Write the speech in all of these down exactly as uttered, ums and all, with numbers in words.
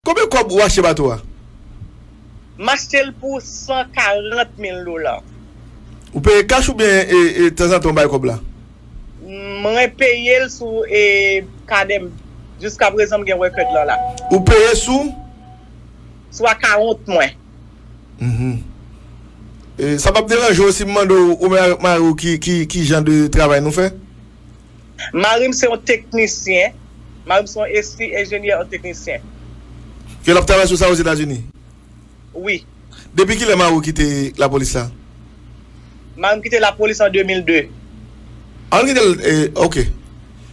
Konbyen kòb ou achte bato a? M achte l pou san karant mil dola. Ou peye kach oubyen e, e tanzantan ou bay kòb la? Mwen peye l sou e, kadè m. Jiska prezan m gen record lan la. Ou peye sou? Sou akawont mwen. Mhm. E sa p ap deranje w si m mande w, ou menm avèk mari w ki, ki, ki jan de travay nou fè? Mari m se yon teknisyen. Mari m se yon esi enjenyè, yon teknisyen. Ke l ap travay sou sa Ozetazini? Wi. Depi kilè mari w kite lapolis la? Mari m kite lapolis an de mil de. An kite l, e, ok.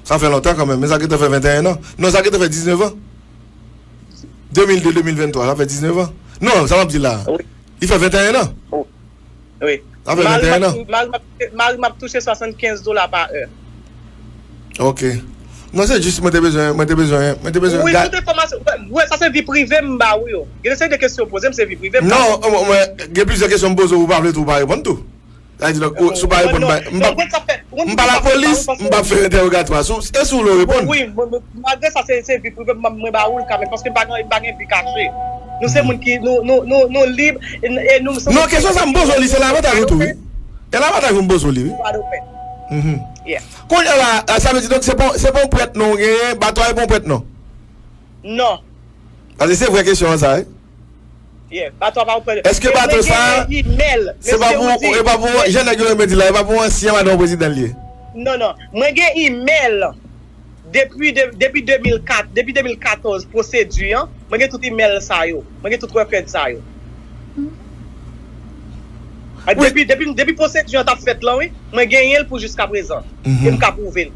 Sa fè lontan kanmenm, men sa gentan fè venteyen an. Non, sa gentan fè diznèf an. De mil de, de mil venntwa, sa fè diznèf an. Non, sa m ap di la. Wi. Li fè venteyen an. Wi. Sa fè Mari m venteyen ap an. tou- mari m ap- mari m ap touche swasannkenz dola pa è. Ok. Non, se jis mwen te bezwen, mwen te bezwen, mwen te bezwen Wi, gad- tout enfòmasyon. Wè, wè, sa se vi prive m ba ou yo. Gen de seri de kesyon w poze m, se vi prive m ba Non, mwen, mwen, gen plizyè kesyon m poze w, ou pa vle tou, ou pa reponn tou. Sa vle di, donk, ou- si w pa reponn, m pa- m pa- m pa lapolis, m p ap fè entèwogatwa. Si w- E si w vle w reponn? Wi, mwen- mwen- malgre sa, se se vi prive m, mwen ba ou l kanmenm, paske m pa gen m pa gen vi kache. Nou se moun ki, nou nou nou nou lib, e e nou se Non, kesyon sa m poze w li, se lavantaj ou tou, wi. E lavantaj ou m poze w li, wi. Wide open. Mhm. Yeah. Kounye a la, sa vle di, donk, se pa se pa yon prèt non w genyen, bato a e pa yon prèt non. Non. Paske se vrè kesyon an sa, wi. Yeah, bato a pa yon prèt. Èske bato sa, se pa pou, e pa pou, jan nèg yo renmen di la, e pa pou ansyen madanm prezidan li ye? Non, non. Mwen gen imèl depi de- depi de mil kat, depi de mil katòz, pwosedi an. Mwen gen tout imèl sa yo. Mwen gen tout record sa yo. Depi depi depi pwosedi an t ap fèt lan, wi. Mwen genyen l pou jiska prezan. E m ka pwouve l.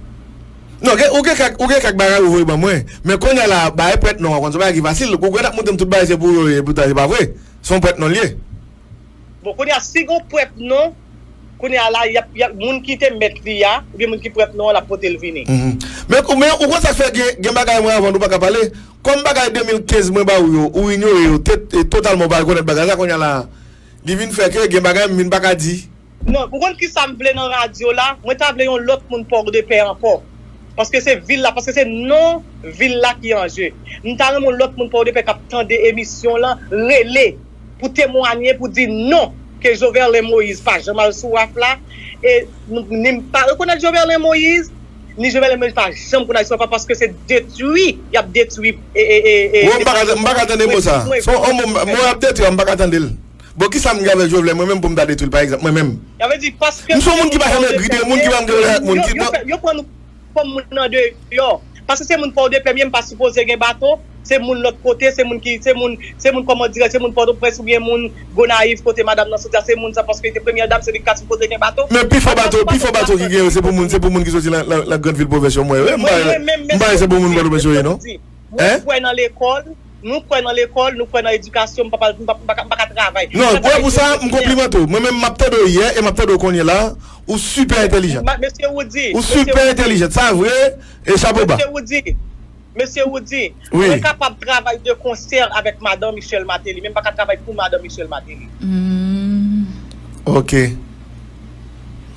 Non, gen- ou gen kèk ou gen kèk bagay ou voye ban mwen. Men kounye a la, bagay prèt non an, konn se bagay ki fasil. Ou gen ap montre m tout bagay se pou ou yo ye, poutan se pa vre. Se yon prèt non l ye. Bon, kounye a, si gen yon prèt non, kounye a la, y ap, y ap, moun ki te mèt li a, oubyen moun ki prèt non an, l ap pote l vini. Mhm. Men, men ou konn sa k fè gen, gen bagay mwen avan nou pa ka pale. Kòm bagay de mil kenz mwen ba ou yo, ou inyore yo, te, te, totalman ou pa rekonèt bagay sa, kounye a la, li vin fè ke gen bagay m vin pa ka di. Non, ou konn ki sa m vle nan radyo la? Mwen ta vle yon lòt moun Pòdepè ankò. Paske se vil la, paske se non vil la ki an je. M ta renmen yon lòt moun Pòdepè k ap tande emisyon lan, rele pou temwanye, pou di non, ke Joverlin Moïse pa janm al sou waf la, e ni m pa rekonèt Joverlin Moïse, ni Joverlin Moïse pa janm konn al sou waf la, paske se detwi y ap detwi. E, e, e, e, Bon, m pa ka, m pa ka tande mo sa. Se yon mo, mo y ap detwi a, m pa ka tande l. Bon, kisa m gen avèk Jovenel, mwen menm pou m ta detwi l, pa egzanp, mwen menm? Sa vle di, paske m se yon moun ki pa janm egri de moun, ki pa janm gen rela ak moun, ki yo pran nou kòm moun nan deyò. Paske se moun Pòdepè m ye, m pa sipoze gen bato, se moun lòt kote, se moun ki, se moun, se moun kòman dirè, se moun Pòtoprens oubyen moun Gonayiv kote madanm nan soti a, se moun sa, paske li te premyè dam, se li ki ta sipoze gen bato. Men pi fò bato, pi fò bato ki gen yo, se pou moun, se pou moun ki soti nan, nan, nan grann vil pwovens yo, mwen, m pa, m pa se pou moun Pòtoprens yo ye, non. Mwen kwè nan lekòl, nou kwè nan lekòl, nou kwè nan edikasyon, m pa, m pa, m pa, m pa ka travay. Non, wè, pou sa, m konplimente w. Mwen menm, m ap tande w yè e m ap tande w kounye la. Ou sipè entèlijan. Mesye Woody. Ou sipè entèlijan. Sa vre, e chapo ba. Mesye Woody, Mesye Woody, mwen kapab travay de konsè avèk madan Michel Martelly, men m pa ka travay pou madan Michel Martelly. Ok.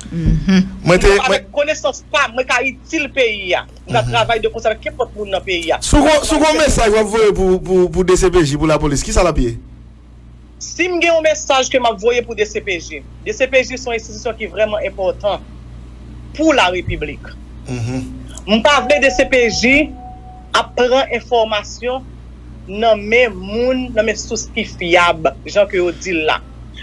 Mwen te. Avèk konesans pa m, mwen ka itil peyi a. M ka travay de konsè avèk kenpòt moun nan peyi a. Si w gon, si w gon mesaj w ap voye pou, pou, pou D C P J, pou lapolis, kisa l ap ye? Si m gen yon mesaj ke m ap voye pou D C P J, D C P J se yon enstitisyon ki vrèman enpòtan pou larepiblik. M pa vle D C P J ap pran enfòmasyon nan men moun, nan men sous ki fyab, jan ke yo di l la.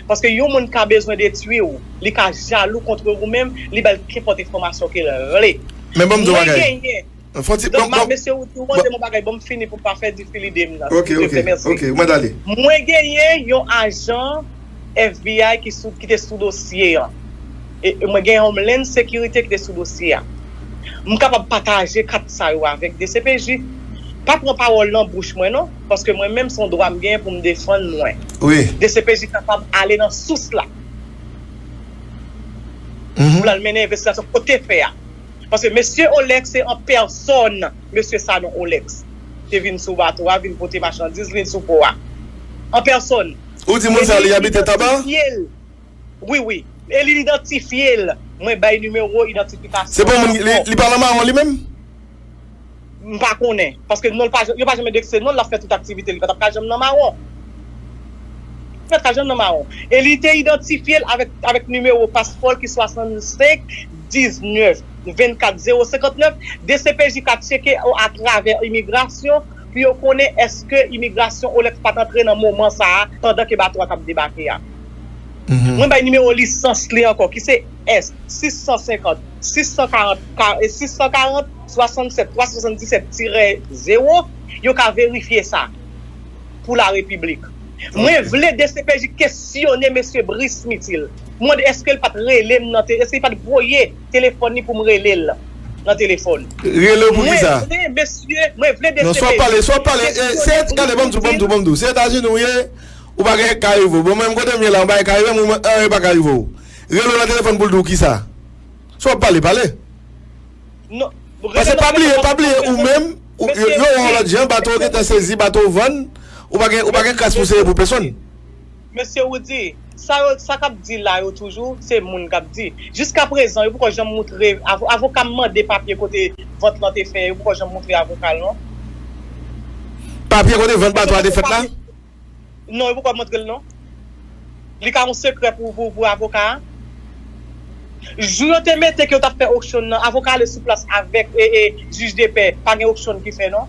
Paske yon moun ka bezwen detwi w, li ka jalou kont ou menm, li ba l kenpòt enfòmasyon ke l vle. Men ban m di w yon bagay. Fò ti, donk, bon, bon, mesye Woody, ou mande m yon bagay, ban m fini pou m pa fè difi lide m nan, silvouplè, mèsi. Ok, ok, mèt ale. Mwen genyen yon ajan F B I ki sou, ki te sou dosye an. E, e mwen gen Homeland Security ki te sou dosye a. M kapab pataje kat sa yo avèk D C P J. Pa pran pawòl nan bouch mwen, non, paske mwen menm, se yon dwa m genyen pou m defann mwen. Wi. D C P J kapab ale nan sous la. Pou l al mennen envestigasyon kote fè a. Paske mesye Olex se an pèsòn, mesye Sanon Olex, te vin sou bato a, vin pote machandiz li sou pò a. An pèsòn. Ou di moun sa, li abite Taba? Wi, wi. E li idantifye l. Mwen bay nimewo idantifikasyon. Se pa moun, li, li pa nan mawon li menm? M pa konnen. Paske non l pa, yo pa janm endekse non l, l ap fè tout aktivite li. Pa t ap ka janm nan mawon. Li pa t ka janm nan mawon. E li te idantifye l avèk, avèk nimewo paspò l ki swasannsenk diznèf vennkat zewo senkantnèf. D C P J ka tcheke atravè imigrasyon pou yo konnen èske imigrasyon Olex pa t antre nan moman sa a, pandan ke bato a t ap debake a. Mwen bay nimewo lisans li ankò, ki se S sis san senkant, sis san karant, ka- e sis san karant, swasannsèt, twa swasanndisèt tirè zewo, yo ka verifye sa pou la repiblik. Mwen vle D C P J kesyone mesye Brice Mithil. Mwen mande èske l pa t rele m nan te, èske l pa t voye telefòn li pou m rele l nan telefòn. Rele w pou kisa? Mwen vle mesye, mwen vle D C P J. Non, swa pale, swa pale. E, se, gade, ban m di w, ban m di w, ban m di w. Se Etazini w ye, ou pa gen ka rive w. Bon, menm kote m ye la, ou pa gen ka rive m, ou, anyen pa ka rive w. Rele w nan telefòn pou l di w kisa. Swa pale, pale. Non. Paske pa bliye, pa bliye ou menm, ou, yo, yo wè w lòt jan, bato w gentan sezi, bato w vann, ou pa gen, ou pa gen kras pou sere pou pèsonn. Mesye Woody, sa yo, sa k ap di la yo toujou, se moun k ap di. Jiska prezan, yo poko janm moutre, avo- avoka m mande papye kote vant lan te fè, yo poko janm moutre avoka l non. Papye kote vant bato a te fèt la? Non, yo poko montre l non. Li ka yon sekrè pou, pou, pou avoka a. Jou yo te mete ke yo t ap fè oksyon nan, avoka ale sou plas avèk e, e, jij de pè, pa gen oksyon ki fè non.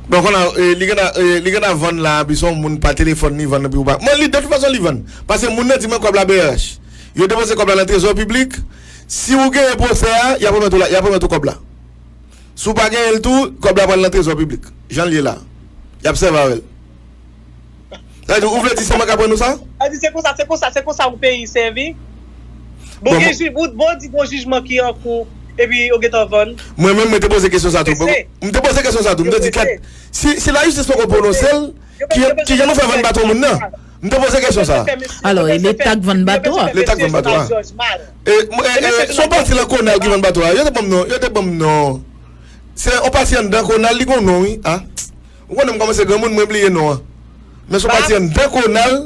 Bon, kounye a, e, li gentan, e, li gentan vann la, epi se yon moun pa telefòn li vann, epi ou pa. Mwen, li, de tout fason, li vann. Paske moun nan di mwen kòb la B R H. Yo depoze kòb la nan trezò piblik. Si ou genyen pwosè a, y ap remèt ou la, y ap remèt ou kòb la. Si w pa genyen l tou, kòb la pral nan trezò piblik. Jan l ye la. Y ap sèvi avè l. Sa vle di, ou vle di se mwen k ap rann ou sa? Sa vle di se konsa, se konsa, se konsa yon peyi sèvi. Bon, bon, gen jij, bon, bon, di gon jijman ki an kou, epi yo gentan vann. Mwen menm, mwen te poze kesyon sa tou. Mwen te poze kesyon sa tou. Mwen te di, kèt, si, si lajistis poko pwononse l, ki, ki jan nou fè vann bato moun nan? M te poze kesyon sa. Alò, e Leta k vann bato a? Leta k vann bato a. E, mwen, e, e, se yon pati nan Konal ki vann bato a. Yo te ban m non, yo te ban m non. Se yon pati anndan Konal, li gon non, wi. A. Ou konnen m kòmanse granmoun, mwen bliye non an. Men se yon pati anndan Konal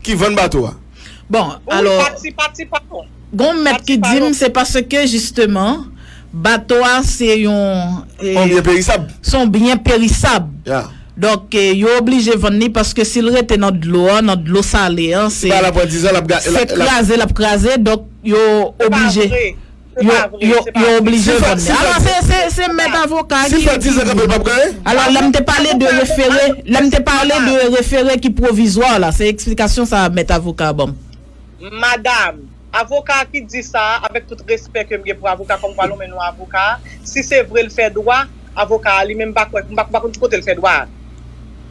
ki vann bato a. Bon, alò, pati, pati, patwon. Gon mèt ki di m se paske, jisteman, bato a se yon, e, yon byen perisab. Se yon byen perisab. Ya. Donk, e, yo oblije vann li paske si l rete nan dlo a, nan dlo sale a, se, se kraze l ap kraze. Donk, yo oblije, yo, yo, yo oblije vann li. Alò, se, se, se mèt avoka ki, ki di. Alò, lè m te pale de refere, lè m te pale de refere ki pwovizwa la, se eksplikasyon sa mèt avoka ban m. Madam, avoka ki di sa a, avèk tout respè ke m gen pou avoka, kòm kwa l yon men non avoka, si se vre l fè dwa, avoka a li menm m pa kwè, m pa, m pa konn ki kote l fè dwa a.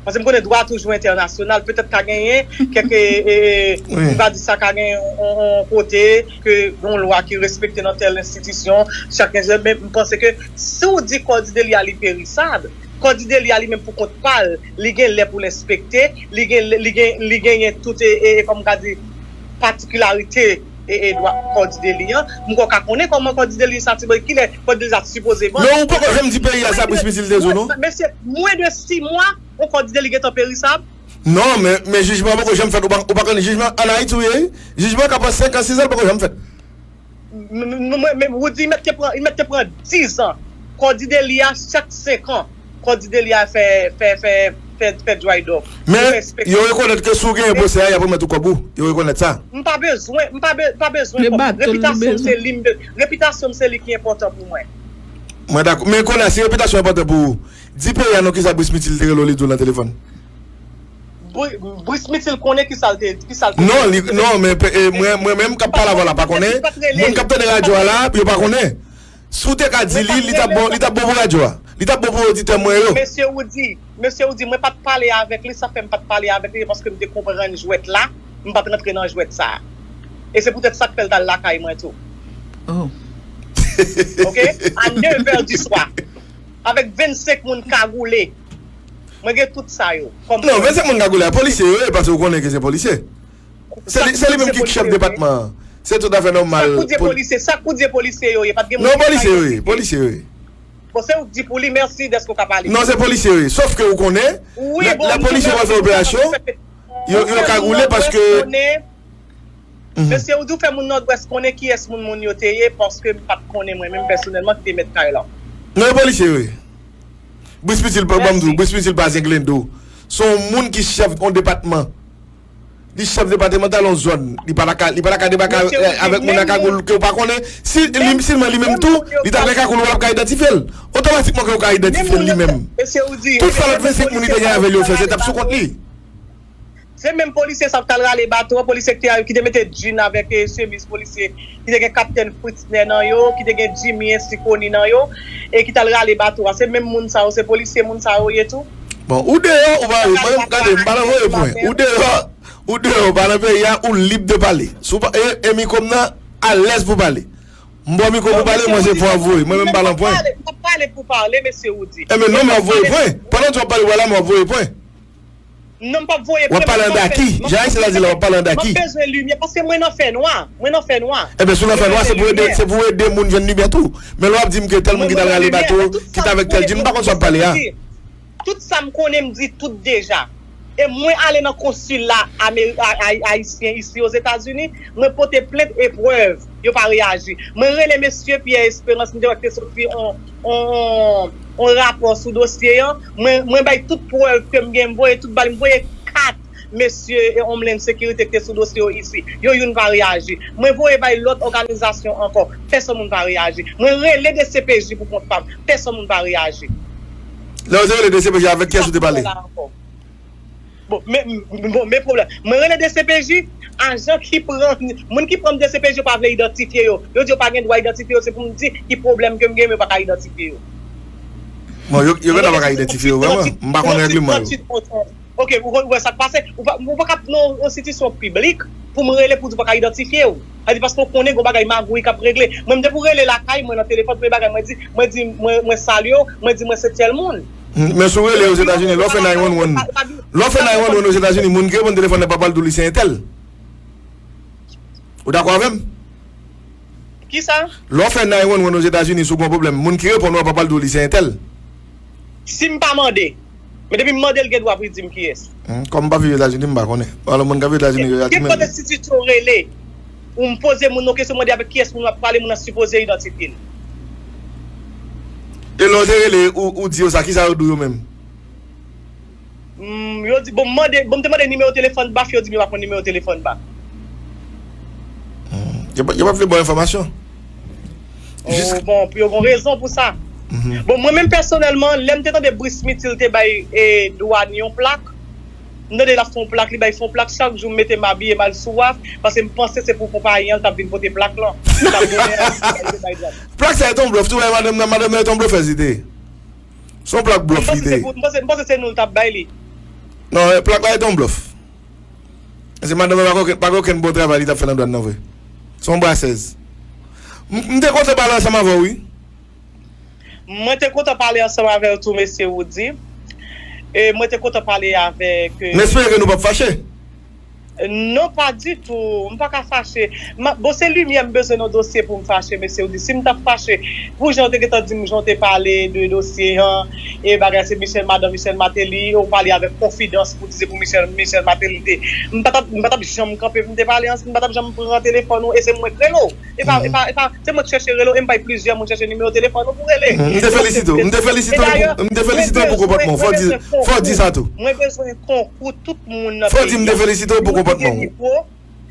Paske m konnen dwa a toujou entènasyonal, petèt ka genyen kèk, e, e, e, m pa di sa, ka genyen yon, yon kote ke yon lwa ki respekte nan tèl enstitisyon, chak enjè, men m panse ke si w di kòdi deli a li perisab, kòdi deli a li menm pou kont pa l, li gen lè pou l enspekte, li gen, li gen, li genyen tout, e, e, e, kòm m ka di, patikilarite, e, e, dwa kòdi deli an. M kwè w ka konnen kòman kòdi deli sa, kilè kòdi deli sa sipoze vann. Non, ou poko janm di peyi a sa, Brice Mithil te di w, non? Mesye, mwen de sis mwa, yon kòdi deli gentan perisab. Non, men, men jijman poko janm fèt. Ou pa, ou pa konn jijman ann Ayiti ou ye, wi. Jijman ka pran senk an, sis an, l poko janm fèt. M, m, m, mwen, men Woody, li mèt te pran, li mèt te pran diz an. Kòdi deli a, chak senk an, kòdi deli a fè, fè, fè, fè, fè dry dock. Men, yo rekonèt ke si w genyen pwosè a, y ap remèt ou kòb ou. Yo rekonèt sa. M pa bezwen, m pa be-, pa bezwen kòb. Repitasyon m se li, m be-, repitasyon m se li ki enpòtan pou mwen. Mwen dakò. Men kounye a, si repitasyon enpòtan pou ou, di peyi a non kisa Brice Mithil te rele w, li di w nan telefòn. Bri-, Brice Mithil konnen kisa l te, kisa l te. Non, li, non, men pe-, e, mwen, mwen menm k ap pale avè w la pa konnen. Moun k ap tande radyo a la, yo pa konnen. Si w te ka di li, li t ap bon, li t ap bon pou radyo a. Li t ap bon pou oditè mwen yo. Mesye Woody, mesye Woody, mwen pa t pale avèk li, sa fè m pa t pale avèk li, se paske m te konprann jwèt la, m pa t rantre nan jwèt sa a. E se poutèt sa k fè l t al lakay mwen tou. Oh. Oke? A nèv è di swa. Avèk vennsenk moun kagoule. Mwen gen tout sa yo. Non, vennsenk moun kagoule a, polisye yo ye, paske ou konnen ke se polisye. Se li, se li menm ki chèf depatman an. Se toutafè nòmal. Sa k pou di polisye, sa k pou di polisye yo ye, pa t gen moun ki. Non, polisye yo ye, polisye yo ye. Bon, se ou k di pou li, mèsi dèske w ka pale. Non, se polisye yo ye. Sòf ke ou konnen, lè, lè polisye pral fè operasyon, yo, yo kagoule paske. Mesye Woody, ou fè moun Nòdwès konnen kiyès moun, moun yo te ye, paske m pa t konnen mwen menm pèsonèlman ki te mèt kay la. Non, e polisye yo ye. Brice Mitil, ban m di w, Brice Mitil pa zenglendo. Se yon moun ki chèf yon depatman. Li chèf depatmantal yon zòn. Li pa ta ka, li pa ta ka debake avèk moun nan kagoul ke w pa konnen. Si li, si li menm tou, li ta gen kagoul ou l ap ka idantifye l. Otomatikman ke w ka idantifye l li menm. Tout sa lòt vennsenk moun li te gen avè l yo fè, se t ap sou kont li. Se menm polisye sa k t al rale bato an, polisye ki te, ki te mete djin avèk eh, chemiz polisye, ki te gen Kaptèn Fritzner nan yo, ki te gen Jimmy ensi Koni nan yo, e ki t al rale bato a. Se menm moun sa yo, se polisye moun sa yo ye tou. Bon, ou deyò, ou pa, mwen, gade, m pa nan voye pwen. Ou deyò, ou deyò, ou pa nan peyi a, ou lib de pale. Si w pa, e, e mikwo m nan, alèz pou pale. M ba w mikwo pou pale, mwen se pou w ap voye. Mwen menm m pa nan pwen. M p ap pale pou pale, mesye Woody. Enben non, m ap voye pwen. Pandan w ap pale, w la, m ap voye pwen. Non, m p ap voye pwen. W ap pale an daki. Jan Ayisyen an di la, w ap pale an daki. M ap bezwen limyè, paske mwen nan fènwa. Mwen nan fènwa. Enben, si w nan fènwa, se pou ede, se pou ede moun jwenn limyè tou. Men lè w ap di m ke tèl moun ki t al rale bato, ki t avèk tèl djin, m pa konn sa w ap pale a. Tout sa m konnen, m di tout deja. E mwen ale nan konsila Ameri- a- a- ayisyen isi Ozetazini, mwen pote plent e prèv, yo pa reyaji. Mwen rele mesye Pierre Espérance, m te wè k te sot on, on, on, on rapò sou dosye an, mwen, mwen bay tout prèv ke m gen, m voye tout ba l, m voye kat mesye e Homeland Security k te sou dosye yo isi. Yo youn pa reyaji. Mwen voye bay lòt òganizasyon ankò. Pèsonn moun pa reyaji. Mwen rele D C P J pou kont pa m. Pèsonn moun pa reyaji. Lè w te rele D C P J, avèk kiyès ou te pale? Bon, men, bon, men pwoblèm. Mwen rele D C P J, ajan ki pran, moun ki pran m D C P J yo pa vle idantifye yo. Yo di yo pa gen dwa idantifye yo, se pou m di ki pwoblèm ke m gen, men yo pa ka idantifye yo. Bon, yo, yo gentan pa ka idantifye yo vrèman. M pa konn règleman yo. Ok, ou wè sa k pase? Ou pa, ou pa ka nan yon enstitisyon piblik pou m rele pou di w pa ka idantifye w. Sa di paske w konnen gon bagay magouy k ap regle. Mwen, m te pou rele lakay mwen nan telefòn, premye bagay mwen di, mwen di, mwen, mwen salye w, mwen di mwen se tèl moun. Men si w rele Ozetazini, lè w fè nine one one, lè w fè nine one one Ozetazini, moun ki reponn telefòn nan pa pral di w li se entèl. Ou dakò avè m? Kisa? Lè w fè nine one one Ozetazini, si w gen yon pwoblèm, moun ki reponn ou a pa pral di w li se entèl. Si m pa mande. Men depi m mande l gen dwa pou l di m kiyès. Kòm m pa viv Etazini, m pa konnen. Alò, moun k ap viv Etazini yo, y a di men. Nenpòt enstitisyon w rele, ou m poze moun nan kesyon, mande avèk kiyès moun w ap pale, moun nan sipoze idantifye l. E lè w te rele, ou, ou di yo sa, kisa yo di w yo menm? Yo di, bon, m mande, bon, m te mande nimewo telefòn Baf, yo di m yo pa konn nimewo telefòn Baf. Yo pa, yo pa vle ba w enfòmasyon. Oh, bon, pou yo gon rezon pou sa. Bon, mwen menm pèsonèlman, lè m te tande Brice Mitil te bay e, dwàn yon plak, m tande l ap fè yon plak, li bay fè yon plak, chak jou m mete m abiye m al sou waf, paske m panse se pou konpayi an l t ap vin pote plak lan. Li t ap donnen an, li te bay dwàn. Plak sa e t on blòf, tou wè madanm nan, madanm nan e t on blòfèz li te ye. Se yon plak blòf li te ye. M panse, m panse se nou l t ap bay li. Non, plak la e t on blòf. Se madanm nan pa gen okenn, pa gen okenn bon travay li t ap fè nan dwàn nan vre. Se yon brasèz. M, m te kontan pale ansanm avè w, wi. Mwen te kontan pale ansanm avè w tou, mesye Woody. E mwen te kontan pale avèk. M espere ke nou p ap fache. Non, pa ditou. M pa ka fache. Bon, se limyè m bezwen nan dosye pou m fache, mesye Woody. Si m t ap fache, pou jan w te gentan di m, jan w te pale de dosye an, e bagay se Michel, madan Michel Martelly, ou pale avèk konfidans pou di se pou Michel, Michel Martelly te. M pa t ap, m pa t ap janm kanpe pou m te pale ansanm, m pa t ap janm pran telefòn ou, e se mwen k rele w. E pa, e pa, e pa, se mwen k chèche rele w, e m bay plizyè moun chèche nimewo telefòn ou pou rele. M te felisite w, m te felisite w pou, m te felisite w pou konpòtman w. Fò w di, fò w di sa tou. Mwen bezwen konkou tout moun nan peyi a. Fò w di m te felisite w pou konpòtman w.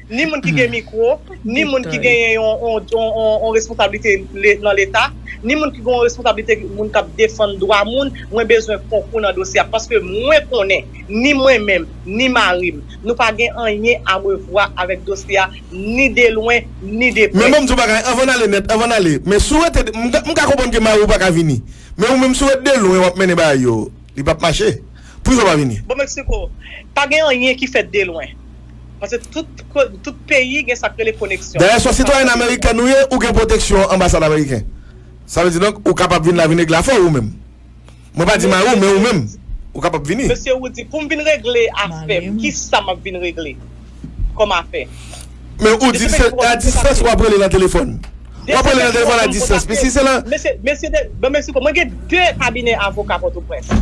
Ni moun ki gen mikwo, ni moun ki genyen yon, yon, yon, yon, yon responsablite le- nan Leta, ni moun ki gen yon responsablite moun k ap defann dwa moun, mwen bezwen konkou nan dosye a. Paske mwen konnen, ni mwen menm, ni mari m, nou pa gen anyen a revwa avèk dosye a, ni de lwen, ni de prè. Men ban m di w bagay, anvan n ale nèt, anvan n ale, men si w rete, m ka, m ka konprann ke mari w pa ka vini, men ou menm si w ret de lwen w ap mennen bagay yo, li p ap mache. Poukisa w pa vini? Bon, Meksiko, pa gen anyen ki fèt de lwen. Paske tout, tout peyi gen sa k rele koneksyon. Dayè, se yon sitwayèn amerikèn ou ye, ou gen pwoteksyon anbasad ameriken. Sa vle di donk, ou kapab vin la vin regle afè w ou menm. Mwen pa di mari w, men ou menm, ou kapab vini. Mesye Woody, pou m vin regle afè m, kisa m ap vin regle kòm afè? Men ou di se a distans w ap rele nan telefòn. W ap rele nan telefòn a distans. Men si se nan. Mesye, mesye, de, bon, mesye, mwen gen de kabinè avoka Pòtoprens.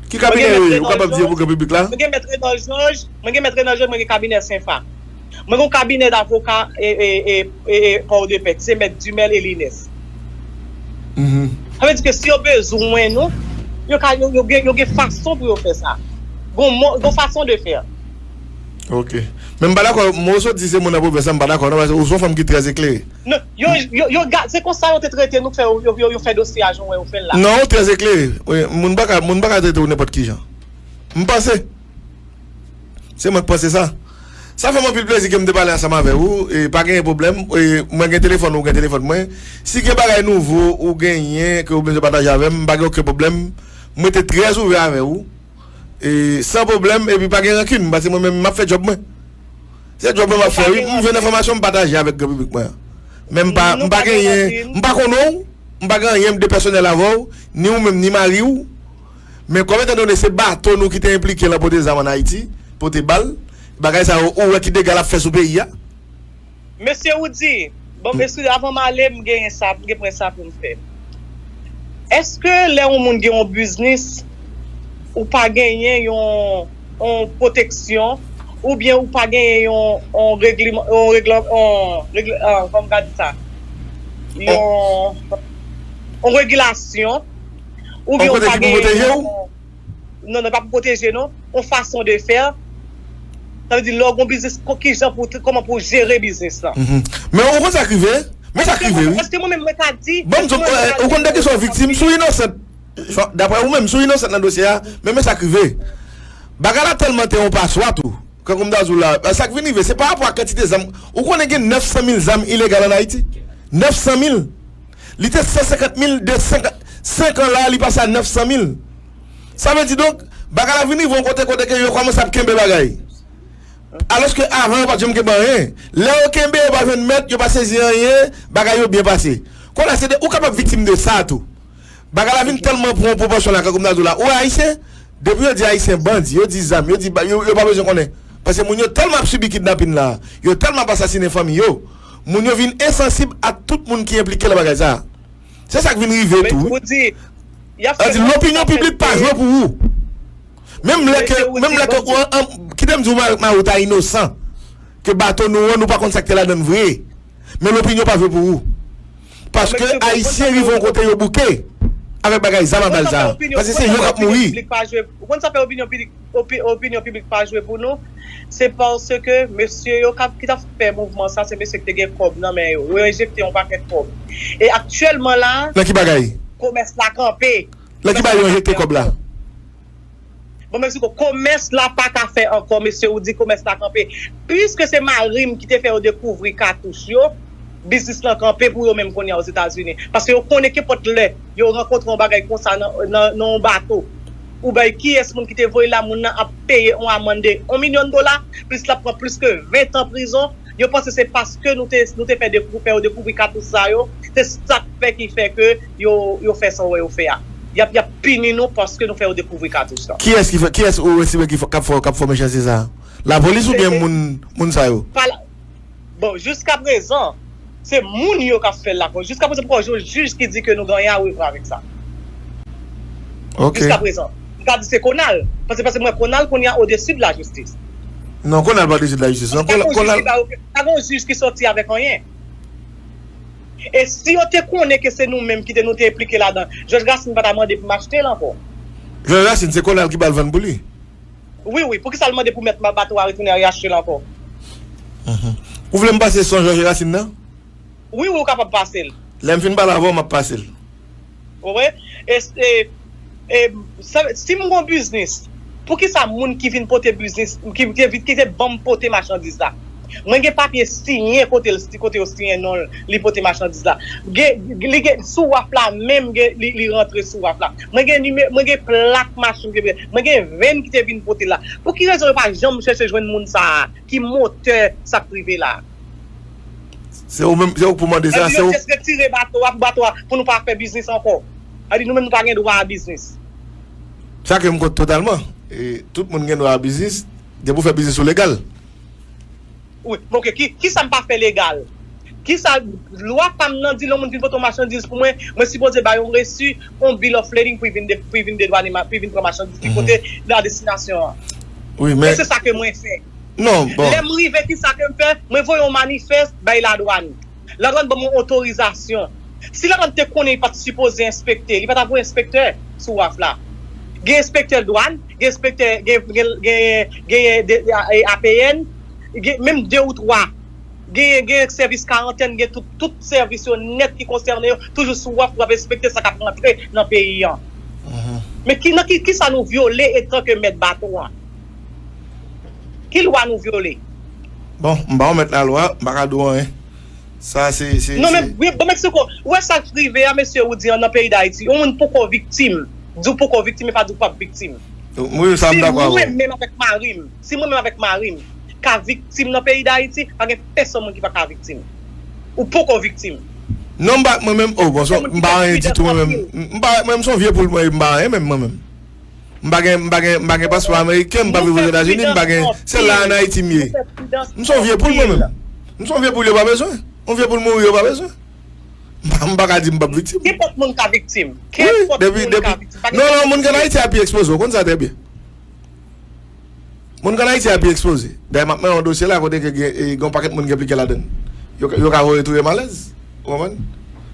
Ki kabinè yo ye? Ou kapab di yo pou gran piblik la? Mwen gen Mèt Renan Jòj, mwen gen Mèt Renan Jòj, mwen gen kabinè Senfa. Mwen gen yon kabinè davoka e, e, e, e, e Pòdepè, ki se Mèt Dumel e Lines. Sa vle di ke si yo bezwen nou, yo ka, yo, yo gen, yo gen fason pou yo fè sa. Gon mo, gon fason de fè. Ok. Men m pa dakò, mwen sot di se moun nan pwovens la, m pa dakò non, paske ou se yon fanm ki trè eklere. Non, yo, yo, yo, se konsa yo te trete nou, fè, yo, yo, yo fè dosye a jan w wè yo fè l la. Non, ou trè eklere. Wi, moun pa ka, moun pa ka trete w nenpòt ki jan. M panse. Se mwen k panse sa. Sa fè m anpil plezi ke m te pale ansanm avè ou. E pa genyen pwoblèm. E mwen gen telefòn ou, ou gen telefòn mwen. Si gen bagay nouvo ou genyen ke ou bezwen pataje avè m, m pa gen okenn pwoblèm. Mwen te trè ouvè avè ou. E san pwoblèm, epi pa gen rankin, paske mwen menm m ap fè djòb mwen. Se djòb mwen m ap fè, wi. M jwenn enfòmasyon, m pataje avèk gran piblik mwen an. Men m pa, m pa genyen, m pa konnen w, m pa gen anyen de pèsonèl avè w, ni ou menm, ni mari w. Men kòm etandone se bato nou ki te enplike lan pote zam ann Ayiti, pote bal, bagay sa yo, ou wè ki dega l ap fè sou peyi a. Mesye Roody, bon, eskize, avan m ale, m genyen sa, m gen pwen sa pou m fè. Èske lè yon moun gen yon biznis, ou pa genyen yon, yon pwoteksyon, oubyen ou pa genyen yon, yon regliman, yon regla, yon, regla, ah, kòman m ka di sa? Yon, yon regilasyon, oubyen ou pa genyen yon, non, non, pa pou pwoteje non, yon fason de fè. Sa vle di lè w gen yon biznis, kijan pou, kòman pou w jere biznis lan. Men ou konn sa k rive? Men sa k rive wi. Èske mwen menm mwen ka di, bon, ou konn de kesyon viktim, si w inosant, daprè ou menm, si w inosant nan dosye a, men men sa k rive. Bagay la tèlman te yon paswa tou. Kankou m ta di w la, sa k vin rive, se pa rapò ak kantite zam. Ou konnen gen nèf san mil zam ilegal ann Ayiti? Nèf san mil. Li te san senkant mil de senk, senk an la, li pase a nèf san mil. Sa vle di donk, bagay la vin rive yon kote kote ke yo kòmanse ap kenbe bagay. Alòske avan yo pa t janm kenbe anyen. Lè yo kenbe, yo pa jwenn mèt, yo pa sezi anyen, bagay yo byen pase. Kounye a se de, ou kapab viktim de sa tou. Bagay la vin tèlman pran yon pwopòsyon la, kankou m ta di w la, ou wè Ayisyen, depi yo di Ayisyen bandi, yo di zam, yo di, yo, yo pa bezwen konnen. Paske moun yo tèlman ap sibi kidnapin la, yo tèlman ap asasinen fanmi yo, moun yo vin ensansib a tout moun ki enplike nan bagay sa. Se sa k vin rive tou wi. Sa di lopinyon piblik pa jwe pou ou. Menm lè ke, menm lè ke, kite m di w, mari w ta inosan, ke bato nou an, nou pa konn sa k te ladan l vre. Men lopinyon pa jwe pou ou. Paske Ayisyen rive yon kote yo bouke avèk bagay zam a bal sa. Paske se yo k ap mouri. Ou konn sa fè opinyon piblik, opinyon piblik pa jwe pou nou? Se paske mesye yo k ap, ki t ap fè mouvman sa, se mesye ki te gen kòb nan men yo. Yo enjekte yon pakèt kòb. E aktyèlman la, nan ki bagay? Komès la kanpe. Nan ki bagay yo enjekte kòb la? Bon, men si komès la pa ka fè ankò, mesye Roody, komès la kanpe. Piske se mari m ki te fè yo dekouvri katouch yo, biznis lan kanpe pou yo menm kounye a Ozetazini. Paske yo konnen kenpòt lè yo rankontre yon bagay konsa nan, nan, nan yon bato, ou bay kiyès moun ki te voye l la, moun nan ap peye yon amann de yon milyon dola, plis l ap pran plis ke ven tan prizon. Yo panse se paske nou te, nou te fè dekou, fè yo dekouvri katouch sa yo, se sa k fè ki fè ke yo, yo fè sa w wè yo fè a. Y ap, y ap pini nou paske nou fè yo dekouvri katouch lan. Kiyès ki fè, kiyès ou estime ki fè, k ap fè, k ap fè mechanste sa a? Lapolis oubyen moun, moun sa yo? Bon, jiskaprezan, se moun yo k ap fè l la. Jiskaprezan, poko jwenn jij ki di ke nou gen anyen a revwa avèk sa. Ok. Jiskaprezan. M ka di se Konal. Paske, paske m wè Konal kounye a odesi de lajistis. Non, Konal pa odesi de lajistis. Non, Konal, Konal. Pa gen yon jij ki sòti avèk anyen. E si yo te konnen ke se nou menm ki te, nou te enplike ladan, Jòj Rasin pa ta mande pou m achte l ankò. Jòj Rasin, se Konal ki ba l vann pou li. Wi, wi. Poukisa l mande pou mèt bato a retounen al achte l ankò? Ou vle m pase son Jòj Rasin nan? Wi, wi, ou kapab pase l. Lè m fin pale avè w, m ap pase l. Ou konprann? E, e, e, sa, si m gon biznis, poukisa moun ki vin pote biznis, ki, ki, ki te ban m pote machandiz la? Mwen gen papye siyen kote l, kote yo siyen non l, li pote machandiz la. Gen, li gen, sou waf la menm, gen, li, li rantre sou waf la. Mwen gen nime, mwen gen plak machin, mwen gen venn ki te vin pote l la. Pou ki rezon yo pa janm chèche jwenn moun sa a? Ki motè sa k rive la? Se ou menm, se ou k pou mande sa, se ou. Epi yo jis retire bato a pou bato a, pou nou pa fè biznis ankò. Sa vle di nou menm nou pa gen dwa a biznis. Sa ke m kont totalman. E, tout moun gen dwa a biznis, depi w fè biznis ou legal. Wi, oke, ki, kisa m pa fè legal? Kisa lwa pa m nan di lè yon moun vin pote yon machandiz pou mwen, mwen sipoze ba yon resi, yon bill of lading pou l vin de, pou l vin dedwane, pou l vin pran machandiz li pote nan destinasyon an. Wi, men. E se sa ke mwen fè. Non, bon. Lè m rive, kisa ke m fè? Mwen voye yon manifès bay ladwàn. Ladwàn ban m yon otorizasyon. Si Laplante te konnen li pa t sipoze enspekte, li pa t ap voye enspektè sou waf la. Gen enspektè dwàn, gen enspektè, gen, gen, gen, gen de, A P N, gen menm de ou twa. Gen, gen sèvis karantèn, gen tout, tout sèvis yo nèt ki konsène yo, toujou sou waf pou ap enspekte sa k ap rantre nan peyi an. Men ki, nan ki, ki sa nou vyole etanke mèt bato an? Ki lwa nou vyole? Bon, m pa yon mèt lalwa, m pa ka di w anyen. Sa se se Non men wi, bon Meksiko, ou wè sa k rive a mesye ou di an nan peyi Dayiti, yon moun poko viktim, di w poko viktim e pa di w p ap viktim. Wi, sa m dakò avè w. Si mwen menm avèk mari m, si mwen menm avèk mari m ka viktim nan peyi Dayiti, pa gen pèsonn moun ki pa ka viktim. Ou poko viktim. Non, m pa mwen menm, oh bon, m pa anyen ditou mwen menm. M pa mwen menm, m se yon vye poul mwen, m pa anyen menm mwen menm. M pa gen, m pa gen, m pa gen paspò ameriken, m pa viv Ozetazini, m pa gen, se la an Ayiti m ye. M se yon vye poul mwen menm. M se yon vye poul yo pa bezwen. Yon vye poul mouri yo pa bezwen. M pa, m pa ka di m p ap viktim. Kenpòt moun ka viktim. Kenpòt moun ka viktim. Non, non, moun k ann Ayiti a pi ekspoze, ou konn sa trè byen. Moun k ann Ayiti a pi ekspoze. Dayè m ap mennen yon dosye la kote ke gen, e, gen yon pakèt moun ki enplike ladann. Yo, yo ka voye touye m alèz. Ou konprann?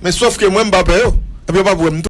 Men sòf ke mwen m pa pè yo. Epi yo p ap wè m tou.